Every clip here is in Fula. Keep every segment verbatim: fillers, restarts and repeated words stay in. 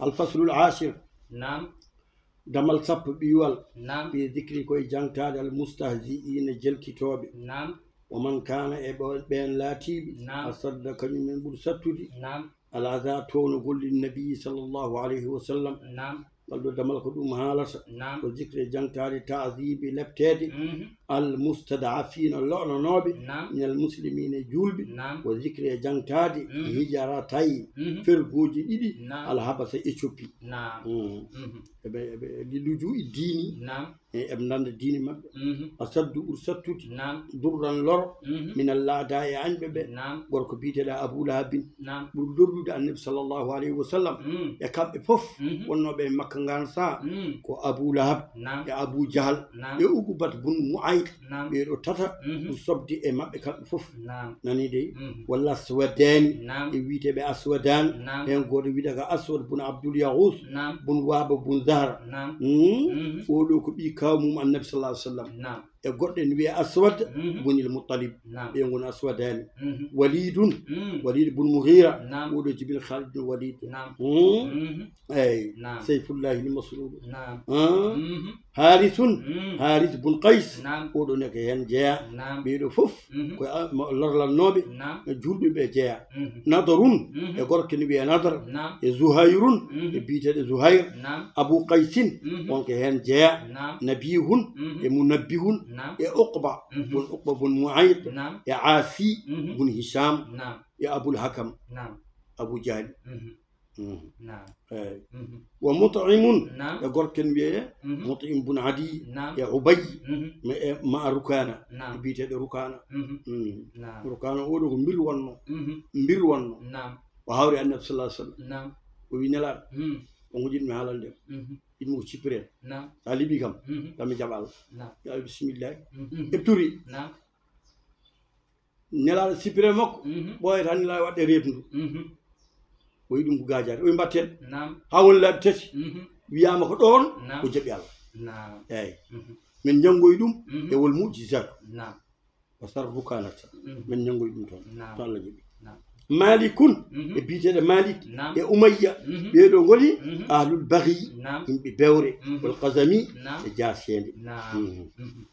Al faslul ashir. Naam. Damal sappo ɓiwal. Naam. Fi zikri koye jangtaade al mustahzi'ina jelkitooɓe. Naam. Wa man kana e ɓo-, ɓeen laatiiɓe. Naam. Asadda kañum en ɓuri sattude. Naam. Al aza townugol lin nabi sallallahu alayhi wa sallam. Naam. Ngal ɗo damal ko ɗum haalata. Naam. Ko zikri e jangtaade ta'zibi lepteede. Mhm. Al mustad'afina lo'nonooɓe. Naam. Min al muslimina e juulɓe. Naam. Wa zikri e jangtaade. Mhm. Hijaratay. Mhm. Fergooji ɗiɗi. Naam. Al habasa Éthiopie. Naam. Mhm. Mhm. Eɓe, eɓe, li luju'i diini. Naam. E, eɓe nanda diini maɓɓe. Mhm. Asaddu ɓuri sattude. Naam. Durran loro. Mhm. Min al laada e añɓe ɓe. Naam. Gorko biyeteeɗo Abu Lahabin. Naam. Ɓuri lorrude Annabi sallallahu alayhi wa sallam. Mm. E kamɓe fof. Mhm. Wonnooɓe e Makka ngaan saa. Mm. Ko Abu Lahab. Naam. E Abu Jahal. Naam. E Uqbat bun Mu'ayt. Naam. Ɓee ɗo tata. Mhm. Ɗum sobde e maɓɓe kamɓe fof. Naam. Nani dey? Mhm. Walla Aswadaani. Naam. E wiyeteeɓe Aswadaani. Naam. Heen gooto wiyetee ko Aswad bun Abdul Yaghus. Naam. Bun Wahba bun Zahra. Naam. Mm. Mhm. Oo ɗo ko ɓii kaaw mum Annabi sallallahu alayhi wa sallam. Naam. E goɗɗo ene wiyee Aswad. Mhm. Bunil Muttalib. Naam. Ɓee ngoni Aswadaani. Mhm. Walidun. Mm. Walid bun Mughira. Naam. Oo ɗo jibini Khalid bin Walid. Naam. Mm. Mhm. Eey. Naam. Sayfullahi l-Maslul. Naam. Ah. Mhm. Harisun. Mm. Haris bun Qays. Naam. Oo ɗo ne ko heen jeyaa. Naam. Ɓee ɗo fof. Mhm. Ko a-, mo-, lorlannooɓe. Naam. E juulɓe ɓe jeyaa. Mhm. Nadarun. Mhm. E gorko ne wiyee Nadar. Naam. E Zuhayrun. Mhm. E biyeteeɗo Zuhayr. Naam. Abu Qaysin. Mhm. On ko heen jeyaa. Naam. Nabihun. Mhm. E Munabbihun. Naam. E Uqba. Mhm. Bun Uqba bun Mu'ayt. Naam. E Aasi. Mhm. Bun Hisham. Naam. E Abul Hakam. Naam. Abu Jahli. Mhm. Mhm. Naam. Eey. Mhm. Wa Mut'imun. Naam. E gorko en wiyee. Mhm. Mut'im bun Adi. Naam. E Ubay. Mhm. Ma, e ma Rukaana. Naam. E biyeteeɗo Rukaana. Mhm. Mm. Naam. Rukaana oo ɗo ko mbir wonno. Mhm. Mbir wonno. Naam. O hawri Annabi sallallahu alayhi wa sallam. Naam. O wi Nelaaɗo. Mm. On ko jiɗmi haalande. Mhm. Jiɗmi ko cippiree. Naam. Sa liɓi kam. Mhm. Tan mi jaɓa Allah. Naam. Ya bismillah. Mhm. Ɓe turi. Naam. Nelaaɗo sippiree makko, mhm, ɓooyata Nelaaɗo waɗde reedu ndu. Mhm. O wiyi ɗum ko gaajaade. O wiyi mbaɗten. Naam. Haa woni laabi tati. Mhm. Wiyaama ko ɗoon, naam, o jaɓi Allah. Naam. Eey. Mhm. Min njanngoyi ɗum, mhm, e wol mu'jizaatu. Naam. O sarru kanata. Mhm. Min njanngoyi ɗum toon. Naam. To Allah jaɓi. Naam. Malikun, mhm, e biyeteeɗo Malik, naam, e Umayya, mhm, ɓee ɗoo ngoni, mhm, ahlul baghi, naam, yimɓe bewre, mhm, wal qazami, naam, e jaaseende. Naam. Mhm. Mhm.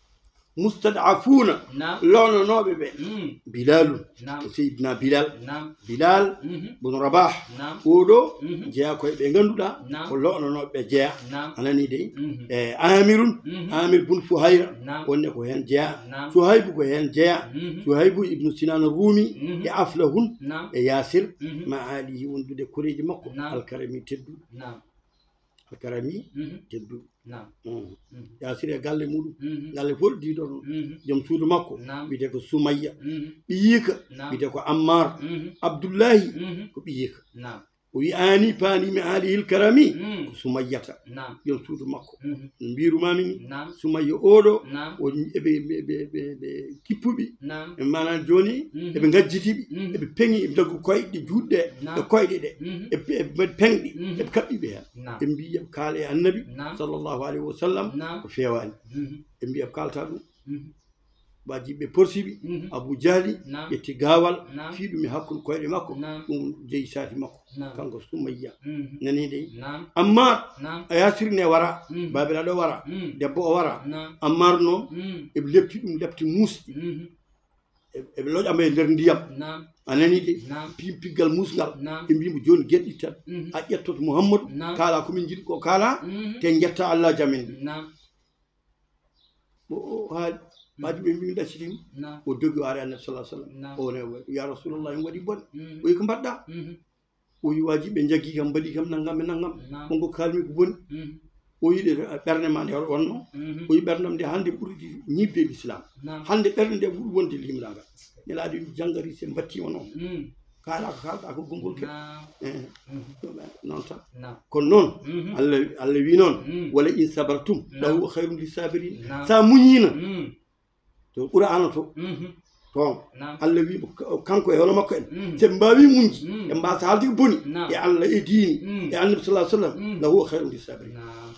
Mustad'afuuna, naam, loononooɓe ɓe, mm, Bilalun, naam, ko Seydina Bilal, naam, Bilal, mhm, bun Rabah, naam, oo ɗoo, mhm, jeyaa ko e ɓe ngannduɗaa, naam, ko loononooɓe ɓe jeyaa. Naam. A nanii dey? Mhm. E Amirun, mhm, Amir bun Fuhayra, naam, wonde ko heen jeyaa. Naam. Suhaybu ko heen jeyaa. Mhm. Suhaybu ibnu Sinan Rumi, mhm, e Aflahun, naam, e Yasir, mhm, ma alihi wondude koreeji makko, naam, Alkarami tedduɗo. Naam. Alkarami, mhm, tedduɗo. Naam. Mm. Mhm. Yasir e galle muɗum. Mhm. Galle fof ɗiɗon. Mhm. Joom suudu makko, naam, wiyetee ko Sumayya. Mhm. Ɓiyiika, naam, wiyetee ko Ammar. Mhm. Abdullahi, mhm, ko ɓiyiika. Naam. O wi ani paani mi alihil karami, mm, ko Sumayyata. Naam. Joom suudu makko. Mhm. No mbiirumaami ni, naam, Sumayya oo ɗoo, naam, o, eɓe, ɓe, ɓe, ɓe, ɓe kippuɓe. Naam. E maanaa jooni, mhm, eɓe ngajjitiɓe, mhm, eɓe peŋi, eɓe ndoggi koyɗe juutɗe, naam, e koyɗe ɗe, mhm, eɓe, eɓe mbaɗi peŋɗe, mhm, eɓe kaɓɓi ɓe heen. Naam. Ɓe mbii yoɓe kaal e Annabi, naam, sallallahu alayhi wa sallam, naam, ko feewaani. Mhm. Ɓe mbii eɓe kaalta ɗum. Mhm. Waaji ɓe porsiɓe, mhm, Abu Jahli, naam, ƴetti gaawal, naam, fii ɗum e hakkunde koyɗe makko, naam, ɗum jeyi saafi makko, naam, kanko Sumayya. Mhm. Nanii dey? Naam. Amma, naam, a Yasir ne wara, mhm, baabiraaɗo wara, mhm, debbo o wara. Naam. Amma noon, mhm, eɓe lepti ɗum lepte muusɗe. Mhm. Eɓe, eɓe loƴa mo e nder ndiyam. Naam. A nanii de? Naam. Pimpiggal muusngal. Naam. Ɓe mbii mo, "Jooni geɗɗi tan. Mhm. A ƴettoto Muhammadu, naam, kaala ko min njiɗi ko kaala, mhm, te njetta Allah jamin." Naam. O, o haali. Mhm. Waaji ɓe mbii, "Mi ɗaccitii mo." Naam. O dogi o ari Annabi sallallahu alayhi wa sallam. Naam. O ne, "Ya Rasulallah, mi waɗi bone." Mhm. O wi, "Ko mbaɗɗaa?" Mhm. O wi, "Waaji ɓe njaggi kam, mbaɗi kam nanngam e nanngam." Naam. On ko kaalmi ko boni. Mhm. O wi, "Ɗe ɓernde ma nde wonno?" Mhm. O wi, "Ɓerndam nde hannde ɓuri ñiiɓde e Lislaam. Naam. Hannde ɓernde nde ɓuri wonde liimnaagal." Nelaaɗo wi, "Janngari se mbattiima noon." Mm. Kaala ko kaalɗaa ko konngol kadi. Naam. Eh, mhm, ɗum, eh, noon tan. Naam. Kono noon, mhm, Allah, Allah wi noon, mm, "Wala in sabartum, naam, lahuwa khayrun lissabirin." Naam. Sa muñiino, mm, to Qur'aana to, mhm, toon, naam, Allah wi mo, kanko e hono makko en, mhm, so ɓe mbaawi muñde, mm, ɓe mbaasa haalde ko boni, naam, e Allah e diini, mm, e Annabi sallallahu alayhi wa sallam, mm, lahuwa khayrun lissabirin. Naam.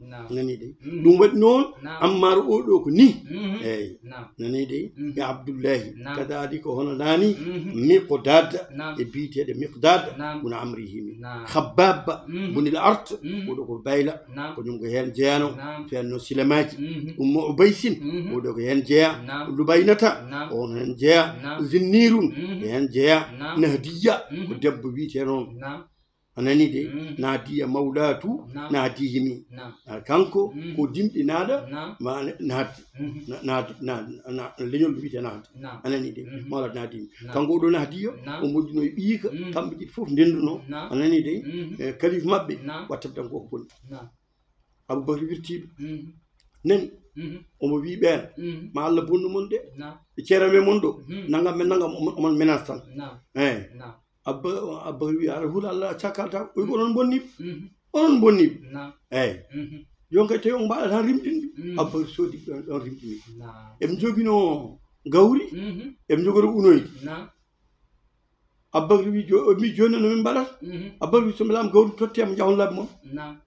Naam. Nani de. Mhm. Ɗum waɗi noon, naam, Ammar o ɗo ko ni. Mhm. Eyi. Naam. Nani de. Mhm. E Abdullahi. Naam. Kadaali ko hono nani. Mhm. Miqdad. Naam. E biyeteeɗo Miqdad. Naam. Bun Amri Himi. Naam. Khabbab. Mhm. Bunil Art. Mhm. O ɗo ko Bayla. Naam. Ko ɗum ko heen jeyaano. Naam. Fenno Silamaaji. Mhm. Ummu Ubaysin. Mhm. O ɗo ko heen jeya. Naam. Lubaynata. Naam. O heen jeya. Naam. Zinnirun. Mhm. Ko heen jeya. Naam. Nahdiya. Mhm. Ko debbo wiyetee noon. Naam. A nani de, mhm, Nahdiya mawlatu, naam, Nahdihimi. Naam. Ah, kanko, mhm, ko dimɗinaaɗo, naam, ma Nahdi. Mhm. Na-, Nahdi, na-, na-, leñol wiyetee Nahdi. Naam. A nani de, mhm, mawlatu Nahdihimi. Naam. Kanko o ɗo Nahdiya, naam, o moƴƴino e ɓiika, mhm, kamɓe ɗiɗi fof ndennduno. Naam. A nani de, mhm, e kalif maɓɓe, naam, wattata tan koko boni. Naam. Abubakar wirtiiɓe. Mhm. Nani? Mhm. Omo wii ɓeen, mhm, ma Allah bonnu mon de. Naam. Ɓe ceerame mon ɗo. Mhm. Nangam e nangam, omon, omon menace tan. Naam. Eey. Naam. Abba, Abba wi, "Aɗa hula Allah, a cakkalta." O wi, "Onon bonni ɓe. Mhm. Onon bonni ɓe." Naam. Eey. Mhm. Jooni kay tawi on mbaɗa tan rimɗinde. Mhm. Abba soodi ɗon, ɗon rimɗini. Naam. Eɓe njoginoo gawri, mhm, eɓe njogori unoyde. Naam. Abba wi, jo-, o wi, "Jooni no min mbaɗata?" Mhm. Abba wi, "So mi laam gawri, tottee mo, njahon laabi mon." Naam.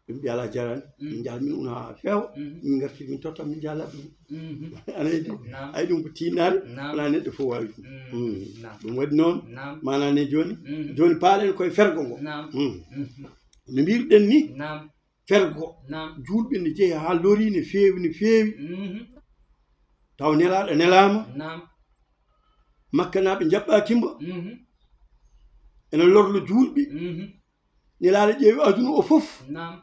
Ɓe mbi, "Alaa, jaraani." Mhm. Min njaha, min una haa feewa. Mhm. Min ngarti, min totta, min njaha laabi mon. Mhm. Ana yiɗi? Naam. Ay, ɗum ko tiinnaare, naam, wonaa neɗɗo fof waawi ɗum. Mhm. Mm. Naam. Ɗum waɗi noon, naam, maanaa ne jooni, mhm, jooni paalen koye fergo ngo. Naam. Mm. Mhm. No mbiruɗen ni, naam, fergo, naam, juulɓe ne jehi haa lorii, ne feewi, ne feewi. Mhm. Taw nelaaɗo nelaama. Naam. Makkanaaɓe njaɓɓaaki mbo. Mhm. Ene lorlo juulɓe. Mhm. Nelaaɗo ƴeewi aduna o fof. Naam.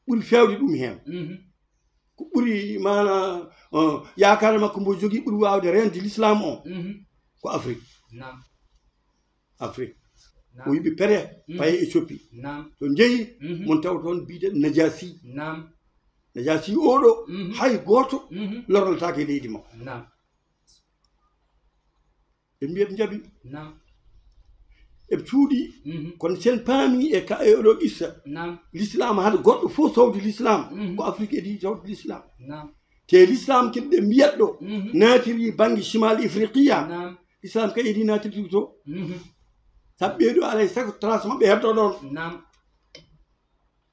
Ɓuri feewde ɗum heen. Mhm. Ko ɓuri maana, uh, yaakaare makko mbo jogii ɓuri waawde reende l'islam o. Mhm. Ko Afrique. Naam. Afrique. Naam. O yiɓi pere, mhm, paye Éthiopie. Naam. To njehi, mhm, mon taw toon biyde Najasi. Naam. Najasi oɗo, mhm, hay gooto, mhm, lornataake e leydi makko. Naam. Ɓe mbiya ɓe njaɓi. Naam. Eɓe cuuɗi, mhm, kono sen paami e ka, e oɗo qissa. Naam. L'islam hade goɗɗo fof sawdi l'islam, mhm, ko Afrique edi sawdi l'islam. Naam. Te l'islam kin ɓe mbiyat ɗo, mhm, naatiri bannge Shimal Ifriqiya. Naam. Islam kay edi naatiri to. Mhm. Sabu ɓee ɗo alay sago trace maɓɓe heddo ɗon. Naam.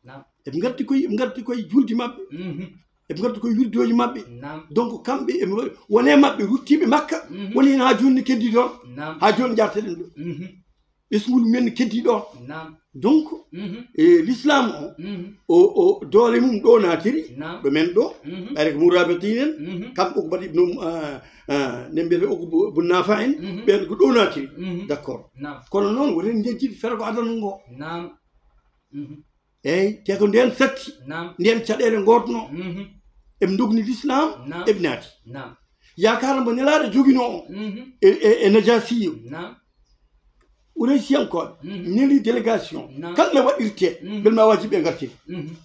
Naam. Eɓe ngarti koye, eɓe ngarti koye juldi maɓɓe. Mhm. Eɓe ngarti koye wirdooji maɓɓe. Naam. Donc, kamɓe eɓe mbaɗi, wone maɓɓe ruttiiɓe Makka, mhm, woni heen haa jooni ne keddi ɗon. Naam. Haa jooni njarteɗen ɗo. Mhm. Ɓesngu men ne keddi ɗon. Naam. Donc, mhm, e l'islam o, mhm, o, o doole mum ɗo naatiri, naam, ɗo men ɗo, mhm, ɓayre ko murabiti en, mhm, kamɓe ko mbaɗi ɗum, ah, ah, ne mbiyete o ko bu-, bu nafa en, mhm, ɓen ko ɗo naatiri. Mhm. D'accord. Naam. Kono noon, woten njejjiti fergo adana ngo. Naam. Mhm. Eey, te ko ndeen satti, naam, ndeen caɗeele ngootno. Mhm. Eɓe ndogni l'islam, naam, eɓe naati. Naam. Yaakaar mbo nelaaɗo joginoo o, mhm, e, e, e Najasiyo. Naam. Quraysiyankooɓe, mhm, neli délégation. Naam. Kala no waɗirtee, mhm, mbele ma waajiɓe ngartiri. Mhm.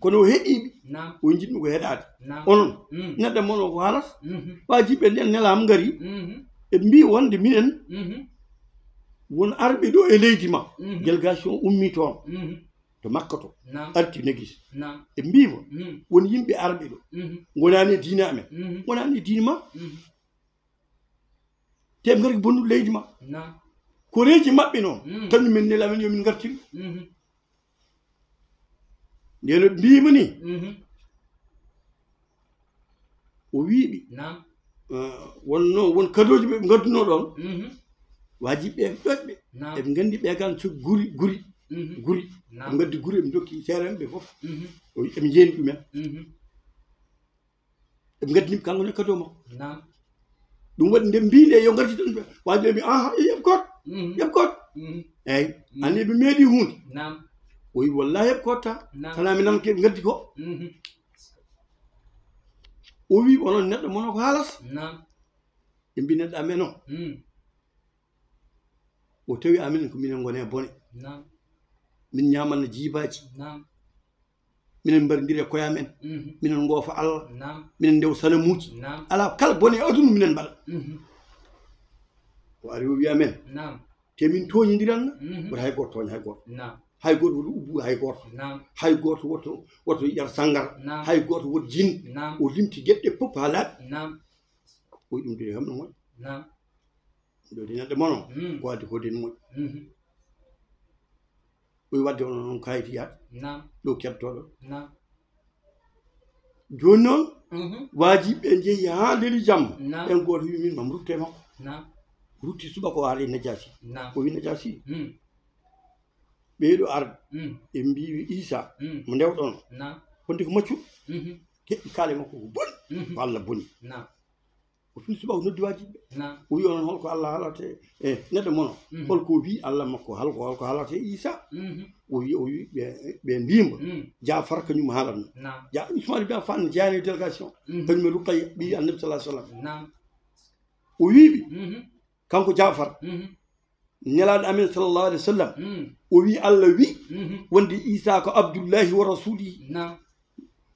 Kono o heɗiiɓe, naam, o jiɗno ko heɗaade. Naam. Onon, mm, neɗɗo mon o ko halas. Mhm. Waajiɓe nden nelaama ngari. Mhm. Ɓe mbii wonde minen, mhm, won arɓe ɗo e leydi ma. Mhm. Délégation ummi toon. Mhm. To Makka to. Naam. Arti négis. Naam. Ɓe mbii mo, mm, won yimɓe arɓe ɗo. Mhm. Ngonaani e diina amen. Mhm. Ngonaani e diina ma. Mhm. Te ɓe ngari ko bonnude leydi ma. Naam. Koreeji maɓɓe noon, mm, kañum men neli amen yo min ngartir. Mhm. Ndeen ɓe mbiima ni, mhm, o wiiɓe, naam, eh, wonno won kadooji ɓe ɓe ngadduno ɗoon. Mhm. Waajiɓe ɓe ɗoƴɓe. Naam. Eɓe nganndi ɓe kan so guri, guri, mhm, guri. Naam. Eɓe ngaddi guri, eɓe ndokki seerenɓe fof. Mhm. O wi, eɓe njeeni ɗumen. Mhm. Eɓe ngaddini kanko ne kado makko. Naam. Ɗum waɗi nde mbii nde yo ngarti tan, waaji ɓe mbi, "Aha, yo yoɓ gooto, mhm, yoɓ gooto." Mhm. Eey, mhm, anndi ɓe meeɗi huunde. Naam. O wi, "Wallahi yoɓ gooto ta." Naam. Tanaa mi nan ke ɓe ngaddi ko. Mhm. O wi, "Onon neɗɗo mono ko haalas." Naam. Ɓe mbi, "Neɗɗo amen o." Mhm. O tawi amen ko minen ngoni e bone. Naam. Min ñaamanno jiibaaji. Naam. Minen mbarindira e koye amen. Mhm. Minen ngoofa Allah. Naam. Minen ndewa sanamuuji. Naam. Alaa kala bone e aduna minen mbaɗa. Mhm. O ari o wiya amen. Naam. Te min tooñindiran na? Mhm. Woto hay gooto tooña hay gooto. Naam. Hay gooto woto ubbu hay gooto. Naam. Hay gooto woto, woto yar sanngara. Naam. Hay gooto woto jin. Naam. O limti geɗe ɗe fof haa laaɓi. Naam. O wi ɗum de kam no moƴƴi. Naam. Ɗo de neɗɗo mono. Mm. Ko addi ko de no moƴƴi. Mhm. O wi wadde onon on kayiti yaade. Naam. Ɗo keɓtoɗo. Naam. Jooni noon, mhm, waajiɓe ɓe njehi haa leli jamma. Naam. Ɓen gooto wi min mam rutte makko. Naam. Rutti subaka o haali Najaasi. Naam. O wi Najaasi. Mm. Ɓeeɗo arde. Mm. Ɓe mbiwi Isa. Mm. Mo ndewɗon. Naam. Honde ko maccuɗo. Mhm. Heɓi kaale makko ko boni. Mhm. Ko Allah boni. Naam. O fini subaka noddi waajiɓe. Naam. O wi onon holko Allah haalata e neɗɗo mono. Mhm. Holko wi Allah makko, holko, holko haalata e Isa. Mhm. O wi, o wi ɓe, ɓe mbimo. Mm. Jaafar kañum haalanno. Naam. Ja Usmaan ibn Affan jeeyani délégation. Mhm. Kañum e Ruqayya ɓii Annabi sallallahu alaihi wasallam. Naam. O wiɓe, mhm, kanko Jaafar, mhm, Nelaaɗo amen sallallahu alaihi wasallam, mm, o wi Allah wi, mhm, wonde Isa ko Abdullahi wa rasulihi. Naam.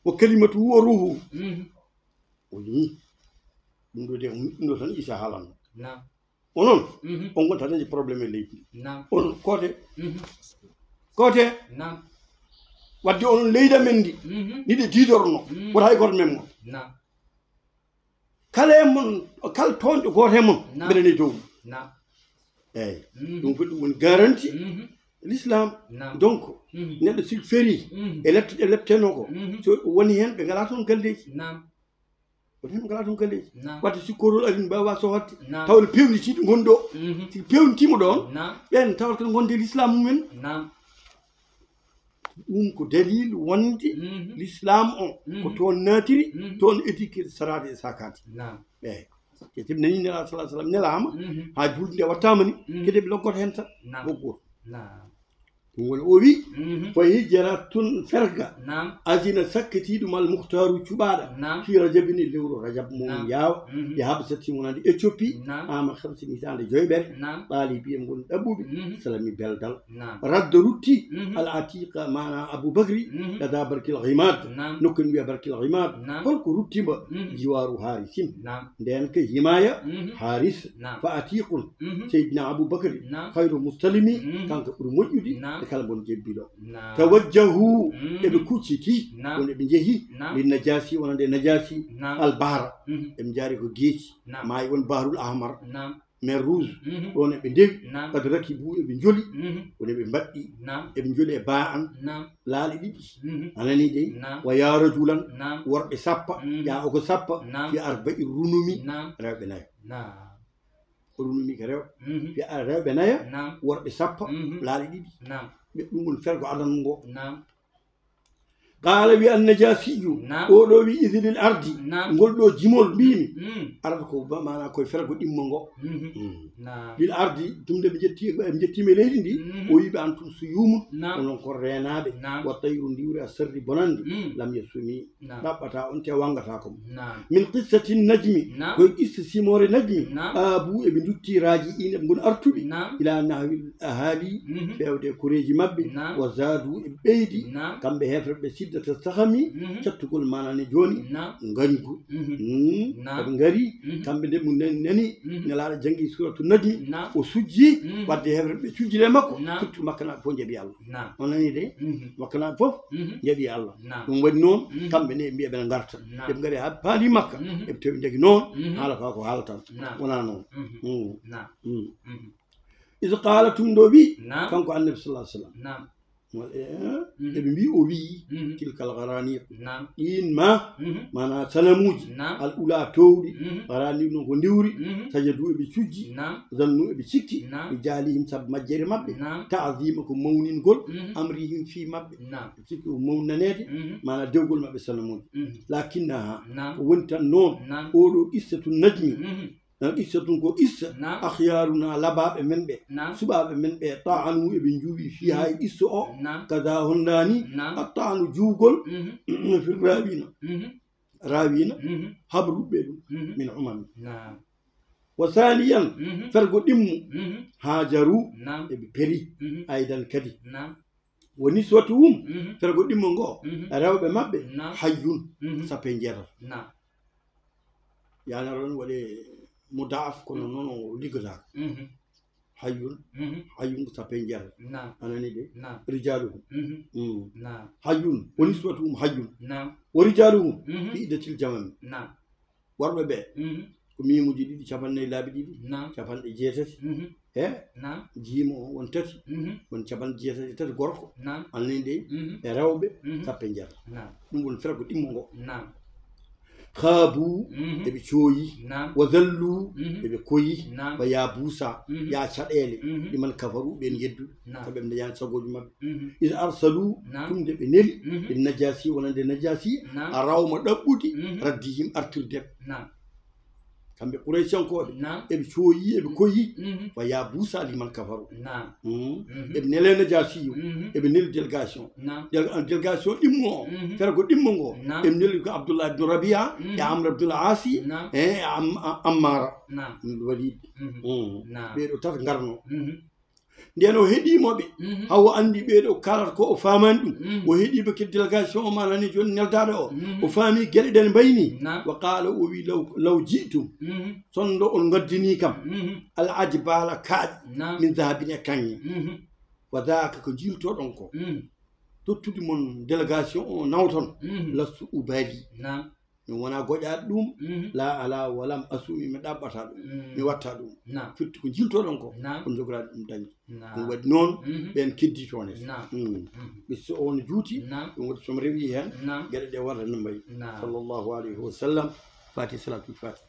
Wa kalimatuhu wa ruhuhu. Mhm. O wi ɗum ɗo de, ɗum ɗo tan Isa haalanno. Naam. Onon, mhm, on gonta dañde problème e leydi ndi. Naam. Onon, koote, mhm, koote. Naam. Wadde onon leydi amen ndi, mhm, ni ɗe diidorno, mhm, wota hay gooto mem mon. Naam. Kala e mon, kala toonɗo gooto e mon, naam, mbeɗa e dow mum. Naam. Eyyi. Mhm. Ɗum fof ɗum woni garanti, mhm, l'islam. Naam. Donc, mhm, neɗɗo si ferii, mhm, e lepte ɗe leptenoo ko, mhm, so woni heen ɓe ngalaa toon galleeji. Naam. Woni heen ɓe ngalaa toon galleeji. Naam. Wadde si koorol arii, mbaawa sohadde. Naam. Tawa no peewnitiiɗo ngon ɗo. Mhm. Si peewnitiima ɗoon, naam, ɓeen tawata ko ngonde l'islam mumen. Naam. Ɗum ko dalil wonde, mhm, l'islam o ko, mhm, toon naatiri, mhm, toon éduquer saraade e sakaade. Naam. Eeyi. Te timi nani Nelaaɗo sallallahu alaihi wasallam nelaama, mhm, haa juulde nde wattaama ni, mhm, kadi ɓe loggoto heen tan. Naam. Loggoto. Naam. Ɗum woni o wi, mhm, ko hijratun ferga. Naam. Azina sakkitiiɗum al muhtaaru cuɓaaɗo. Naam. Fi rajabin e lewru rajab mum, naam, yaawa. Mhm. E habsati wonande Éthiopie. Naam. Ama hamsin hitaande joyɓere. Naam. Ɓaali biye ngon ɗaɓɓuɓe. Mhm. Salami beldal. Naam. Radda rutti, mhm, al atiqa, maana Abu Bakri, mhm, lada Barkil Ghimad. Naam. Nokku en wiya Barkil Ghimad. Naam. Holko ruttima? Mhm. Jiwaru Harisin. Naam. Nden ke himaya, mhm, Haris. Naam. Fa atiqun. Mhm. Seydina Abu Bakri, naam, khayru muslimi, mhm, kanko ɓuri moƴƴude, naam, e kala mon jebbiɗo. Naam. Tawajjahu, mhm, eɓe kucciti, naam, won eɓe njehi, naam, lin Najasi, wonande Najasi, naam, al bahra. Mhm. Eɓe njaari ko geeci. Naam. Maayi won Bahrul Ahmar. Naam. Mer Rouge, mhm, ɗoon eɓe ndewi, naam, qad rakibu eɓe njoli, mhm, woni eɓe mbaɗɗi, naam, eɓe njoli e ba an, naam, laaɗe ɗiɗi. Mhm. A nanii dey? Naam. Wa yaa rajulan, naam, worɓe sappo, mhm, yaa oko sappo, naam, fi arba'i runumi, naam, rewɓe nayo. Naam. Runumi ko rewɓe. Mhm. Fi a-, rewɓe nayo, naam, worɓe sappo, mhm, laaɗe ɗiɗi. Naam. Ɓe ɗum woni fergo adan ngo. Naam. Qaala wi Annajasiyu, naam, o ɗo wi idilil ardi, naam, ngol ɗo jimol mbimi, mm, arata ko ba-, maana koye fergo ɗimmo ngo. Mhm. Mm. Naam. Lil ardi, tumde ɓe jetti, ɓe jettima e leydi ndi, mhm, o wi ɓe antum suyumun, naam, onon ko reenaaɓe, naam, wa tayru ndiwri a sarri bonande, mm, lam yasumi, naam, ɗaɓɓata on te wangata ko. Naam. Min qissati najmi, naam, koye qissa simoore najmi, naam, aabu eɓe ndutti raaji in eɓe ngoni artuɓe, naam, ila nahwi ahali, mhm, fewde e koreeji maɓɓe, naam, wa zaadu e ɓeydi, naam, kamɓe heefre ɓe siddata sahami, mhm, cattugol manani jooni, naam, ngañgu. Mhm. Mm. Naam. Eɓe ngari, mhm, kamɓe nde mum nani, nani, mhm, Nelaaɗo janngi suratu najmi, naam, o sujji, mhm, wadde heefre ɓe cujjile makko, naam, surtout makkanaaɓe fof njaɓi Allah. Naam. On nani de? Mhm. Makkanaaɓe fof, mhm, njaɓi Allah. Naam. Ɗum waɗi noon, mhm, kamɓe ne ɓe mbiya ɓe ngarta. Naam. Eɓe ngari haa paali Makka, mhm, eɓe tawi ndeki noon, mhm, haala ka ko haalatan. Naam. Wonaa noon. Mhm. Mm. Naam. Mm. Mhm. Iza qaala, tum ɗo wi, naam, kanko Annabi sallallahu alaihi wasallam. Naam. Wal-, eh, mhm, eɓe mbi o wi, mhm, tilkal gharaniq. Naam. Ɗin ma, mhm, mana sanamuuji, naam, al ula towɗi, mhm, gharaniq noon ko ndiwri, mhm, sajadu eɓe cujji, naam, zannu eɓe cikki, naam, bi jahlihim sabu majjere maɓɓe, naam, ta'zima ko mawningol, mhm, amrihim fi maɓɓe. Naam. Ɓe cikki ko mawnaneede, mhm, mana dewgol maɓɓe sanamuuji. Mhm. Lakinnaha, naam, ko woni tan noon, naam, oɗo qissatu najmi, mhm. Qissa tun ko qissa. Naam. Akhyaruna, labaaɓe men ɓe. Naam. Suɓaaɓe men ɓe, ta'anu, eɓe njuwi, fiha, mhm, e qissa o. Naam. Kaza, hondaani. Naam. At-ta'nu, juwgol. Mhm. Fi rawina. Mhm. Rawina. Mhm. Habruɓe ɗum. Mhm. Min umami. Naam. Wa saniyan, mhm, fergo ɗimmo. Mhm. Hajaru. Naam. Eɓe peri. Mhm. Aidan kadi. Naam. Wa niswatuhum, mhm, fergo ɗimmo ngo, mhm, rewɓe maɓɓe, naam, hayyun, mhm, sappo e jeetati. Naam. Yaani aɗa waɗi mudaaf, kono, mhm, noon o liggotaako. Mhm. Hayyun, mhm, hayyun ko sappo e jeetati. Naam. A nanii de? Naam. Rijaluhum. Mhm. Mm. Naam. Hayyun, wa niswatuhum hayyun. Naam. Wa rijaluhum, mhm, fi iddatil jamami. Naam. Worɓe ɓe, mhm, ko miimuuji ɗiɗi, capanɗe nayi laabi ɗiɗi, naam, capanɗe jeetati, mhm, E Naam. Jiimo o won tati, Mhm. won capanɗe jeetati e tati gorko, Naam. Alnayɗe Mhm. e rewɓe Mhm. sappo e jeetati. Naam. Ɗum woni fera ko ɗimmo ngo. Naam. Khaabu, Mhm. eɓe cooyi. Naam. Wa zallu, Mhm. eɓe koyi. Naam. Wa yaa buusa, Mhm. yaa caɗeele, Mhm. liman kafaru, ɓeen yedduɓe. Naam. Kamɓe ɓe ndañaani sagooji maɓɓe. Mhm. Is arsalu, Naam. Tum nde ɓe neli, Mhm. ɓe Najaasi, wonande Najaasi, Naam. A rawma ɗaɓɓude, Mhm. Raddihim artirde ɓe. Naam. Kamɓe Quraysiyankooɓe, Naam. Eɓe cooyi, eɓe koyi, Mhm. Wa yaa buusa liman kafaru. Naam. Mhm. Mhm. Eɓe nele Najaasiyu, Mhm. Eɓe neli délégation. Naam. Dél-, délégation ɗimmo o, Mhm. Fera ko ɗimmo ngo, Naam. Eɓe neli ko Abdullah ibn Rabia, Mhm. E Amr ibn al-Asi, Naam. E Am-, A-, Ammara. Naam. Ibn Walid. Mhm. Mhm. Naam. Ɓee ɗo tata ngarno. Mhm. Nden o heɗiimo ɓe, Mhm. Hawa anndi ɓee ɗo kaalata ko o faamaani ɗum. Mhm. O heɗiiɓe kadi délégation o maanani jooni neldaaɗo o. Mhm. O faami geɗe ɗen mbayni. Naam. Wa qaala o wi law, law ji'tum. Mhm. Sonndo on ngaddini kam. Mhm. Al ajbala kaaƴe. Naam. Min zahabin e kaŋŋe. Mhm. Wa daaka ko jiiltoɗon ko. Mhm. Tottude mon délégation o nawton. Mhm. Lastu ubali. Naam. Mi wona goƴaɗo ɗum, Mhm. La ala walam asumi, mi ɗaɓɓata ɗum, Mhm. Mi watta ɗum. Naam. Firti ko jiltoɗon ko, Naam. On jogoraade ɗum dañde. Naam. Ɗum waɗi noon, Mhm. Ɓen keddito on. Naam. Mhm. Mhm. Ɓisso o no juuti, Naam. Ɗum waɗi somi rewi heen, Naam. Geɗe ɗe warata no mbayi. Naam. Sallallahu alayhi wa sallam, Fati salatul Fati.